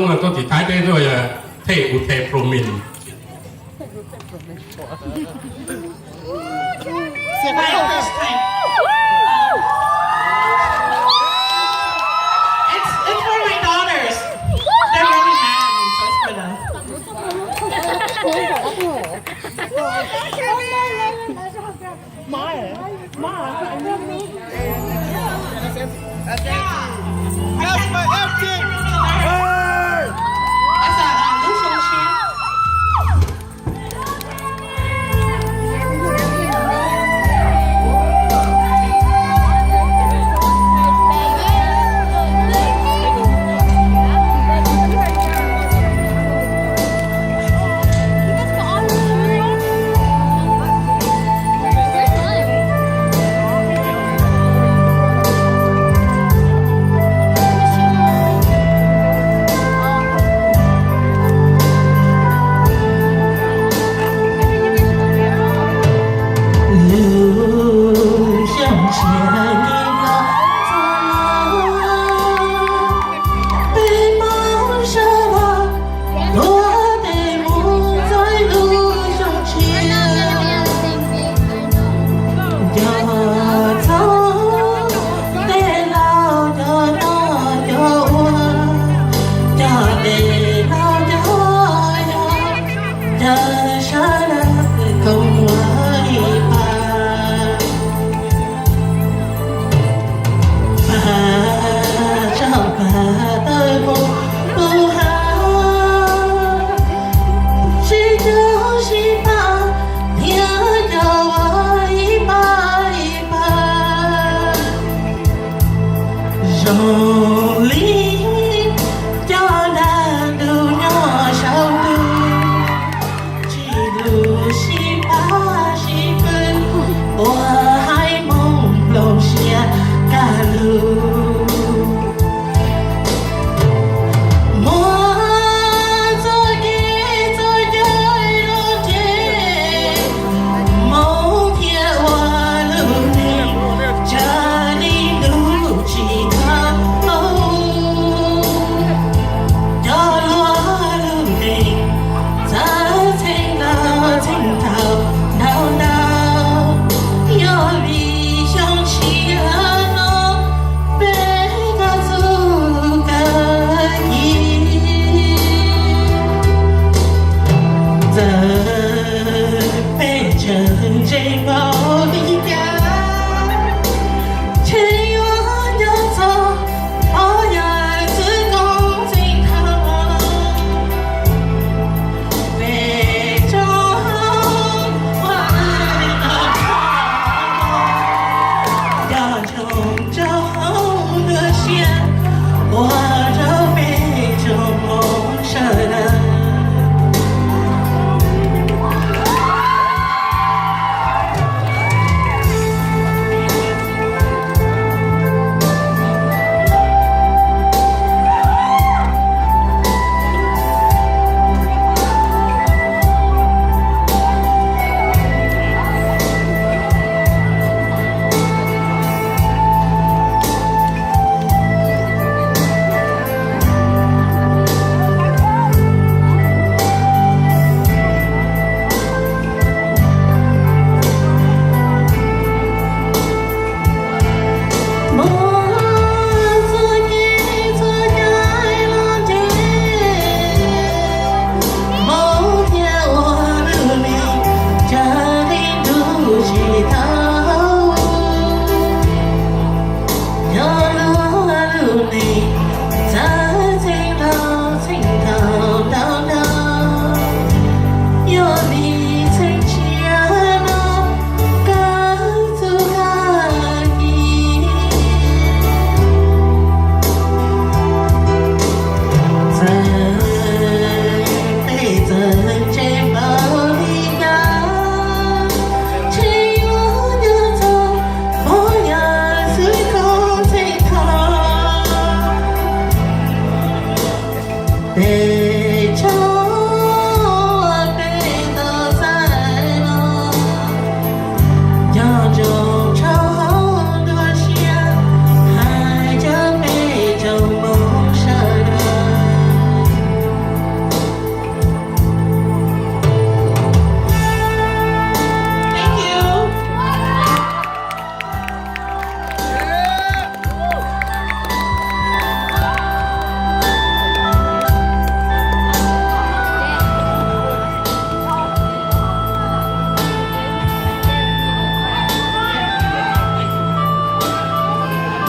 Tuaj tim Thaib peb tuaj yog thej u the promin. Wait, first time. It's, it's for my daughters. They're really mad at me, so it's for them. Zoo li cov dag ntuj nyob saum ntuj, tsis lus sib pab sib pw, ua haib moos nplooj siab kaj lug. Muaj txoj kev txoj cai los ntseg, Hmoob thiaj ua lub neej, tsam li ntuj tsis tau. Cov luag lub neej txawv txheej ntau txheej ntau ntau ntau, yog vim xyoo tshiab no peb koj txuj kawg kiv. Txawm peb tseem ntse npaum li cas, tseem yuav nco txog poj yawm txwv koob txheej thaum. Peb tsoom Hmoob ua neej los, coj ntsoov rau Hmoob lub siab, ua rau peb tsoom Hmoob sawv daws. Muaj txoj kev txoj cai los ntseg, Hmoob thiaj ua lub neej, tsam li ntuj tsis tau. Cov luag lub neej txawv txheej ntau txheej ntau ntau ntau, yog vim txheej tshiab no kawg txuj kawg kiv. Txawm peb txawm ntse npaum li cas, tseem yuav nco txog poj yawm txwv koob txheej thaum. Peb